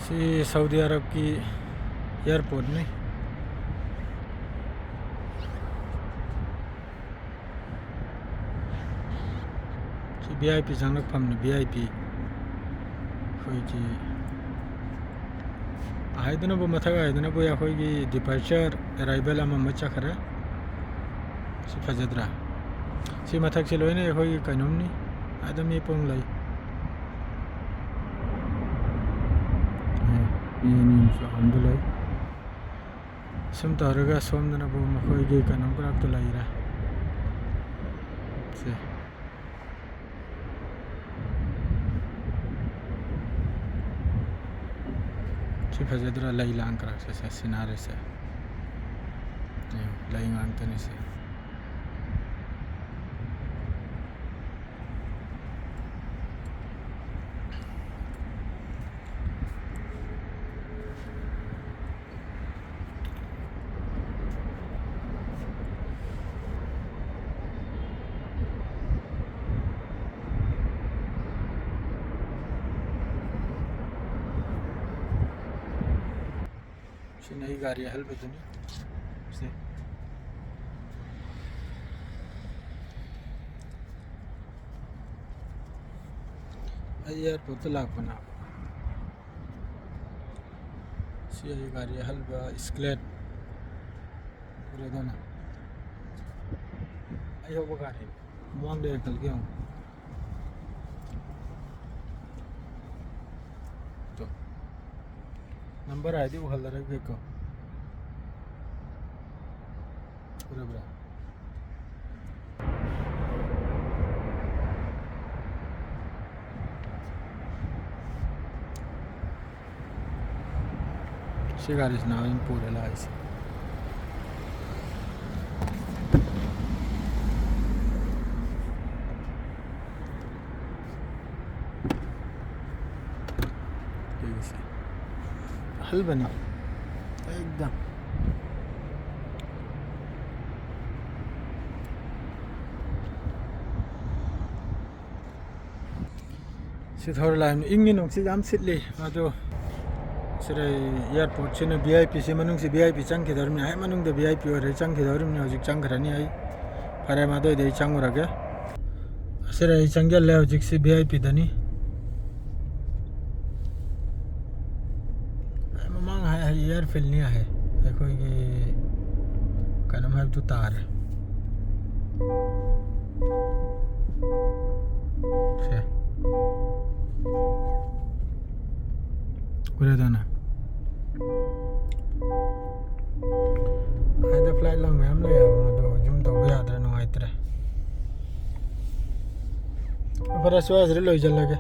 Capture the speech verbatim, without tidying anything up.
ꯁꯤ Saudi ꯑꯔꯕꯀꯤ ꯑꯦꯌꯥꯔꯄꯣꯔꯠꯅꯤ꯫ C V I P ꯆꯪꯂꯛꯐꯝꯅꯤ, V I P. ꯑꯩꯈꯣꯏꯒꯤ ꯍꯥꯏꯗꯅꯕꯨ, ꯃꯊꯛ ꯍꯥꯏꯗꯅꯕꯨ ꯑꯩꯈꯣꯏꯒꯤ departure arrival ꯑꯃ ꯑꯃ ꯆꯠꯈ꯭ꯔꯦ꯫ ꯁꯤ ꯐꯖꯗ꯭ꯔꯥ? ꯁꯤ ꯃꯊꯛꯁꯦ ꯂꯣꯏꯅ ꯑꯩꯈꯣꯏꯒꯤ ꯀꯩꯅꯣꯝꯅꯤ, ꯑꯗ ꯃꯤ ꯄꯨꯡ ꯂꯩ꯫ ꯃꯤ ꯑꯅꯤ ꯑꯃꯁꯨ ꯑꯍꯨꯝꯗ ꯂꯩ꯫ ꯁꯨꯝ ꯇꯧꯔꯒ ꯁꯣꯝꯗꯅꯕꯨ ꯃꯈꯣꯏꯒꯤ ꯀꯩꯅꯣꯝ ꯄꯨꯔꯥꯛꯇꯨ ꯂꯩꯔꯦ꯫ ꯁꯦ꯫ ꯁꯤ ꯐꯖꯗ꯭ꯔꯥ? ꯂꯩ ꯂꯥꯡ ꯈꯔ ꯁꯦ, ꯁꯦ, scenery ꯁꯦ꯫ ꯌꯦꯡꯉꯨ, ꯂꯩ ꯉꯥꯛꯇꯅꯤ ꯁꯦ꯫ ꯁꯤꯅ ꯑꯩ ꯒꯥꯔꯤ ꯑꯍꯜꯕꯗꯨꯅꯤ꯫ ꯁꯦ꯫ ꯑꯩ ꯑꯦꯌꯥꯔꯄꯣꯔꯠꯇ ꯂꯥꯛꯄꯅꯦ꯫ ꯁꯤ ꯑꯩ ꯒꯥꯔꯤ ꯑꯍꯜꯕ Escalade꯫ ꯎꯔꯦꯗꯅ? ꯑꯩ ꯍꯧꯕ ꯒꯥꯔꯤ꯫ ꯃꯃꯥꯡꯗ ꯌꯦꯡꯈꯠꯂꯒꯦ ꯌꯦꯡꯉꯨ꯫ ꯇꯣ꯫ ꯅꯝꯕꯔ ꯍꯥꯏꯗꯤ ꯎꯍꯜꯂꯔꯣꯏꯒꯦꯀꯣ꯫ ꯎꯔꯕ꯭ꯔꯥ? ꯁꯤ ꯒꯥꯔꯤꯁꯤꯅ ꯑꯩꯅ ꯄꯨꯔ ꯂꯥꯛꯏꯁꯦ꯫ ꯌꯦꯡꯁꯦ꯫ ꯑꯍꯜꯕꯅꯤ꯫ ꯑꯦꯛꯗꯝ꯫ ꯁꯤ ꯊꯧꯔ ꯂꯥꯛꯏꯕꯅꯤ꯫ ꯏꯪꯉꯤ, ꯅꯨꯡꯁꯤꯠ ꯌꯥꯝ ꯁꯤꯠꯂꯤ꯫ ꯑꯗꯣ ꯁꯤꯔꯩ ꯑꯦꯌꯥꯔꯄꯣꯔꯠꯁꯤꯅ V I ꯄꯤꯁꯤ, ꯃꯅꯨꯡꯁꯤ V I P ꯆꯪꯈꯤꯗꯧꯔꯤꯕꯅꯤ꯫ ꯍꯦꯛ ꯃꯅꯨꯡꯗ ꯚꯤ ꯑꯥꯏ ꯄꯤ ꯑꯣꯏꯔꯦ, ꯆꯪꯈꯤꯗꯧꯔꯤꯕꯅꯤ꯫ ꯍꯧꯖꯤꯛ ꯆꯪꯈ꯭ꯔꯅꯤ ꯑꯩ꯫ ꯐꯔꯦ, ꯃꯗꯨꯏꯗꯤ ꯑꯩ ꯆꯪꯉꯨꯔꯒꯦ꯫ ꯁꯤꯔꯩ ꯑꯩ ꯆꯪꯁꯤꯜꯂꯦ꯫ ꯍꯧꯖꯤꯛꯁꯤ ꯚꯤ ꯑꯥꯏ ꯄꯤꯗꯅꯤ꯫ ꯃꯃꯥꯡ ꯍꯥꯏ, ꯍꯥꯏ, ꯑꯦꯌꯥꯔꯐꯤꯜꯅꯤ ꯍꯥꯏ꯫ ꯑꯩꯈꯣꯏꯒꯤ ꯀꯩꯅꯣꯝ ꯍꯥꯏꯕꯗꯨ ꯇꯥꯔꯦ꯫ ꯁꯦ꯫ ꯎꯔꯦꯗꯅ꯫ ꯍꯥꯏꯗ flight ꯂꯥꯡ ꯃꯌꯥꯝ ꯂꯩꯌꯦꯕ, ꯑꯗꯣ zoom ꯇꯧꯕ ꯌꯥꯗ꯭ꯔꯦ, ꯅꯨꯡꯉꯥꯏꯇ꯭ꯔꯦ꯫ ꯐꯔꯦ, ꯁ꯭ꯋꯥꯏꯁꯤꯗ ꯂꯣꯏꯁꯤꯜꯂꯒꯦ꯫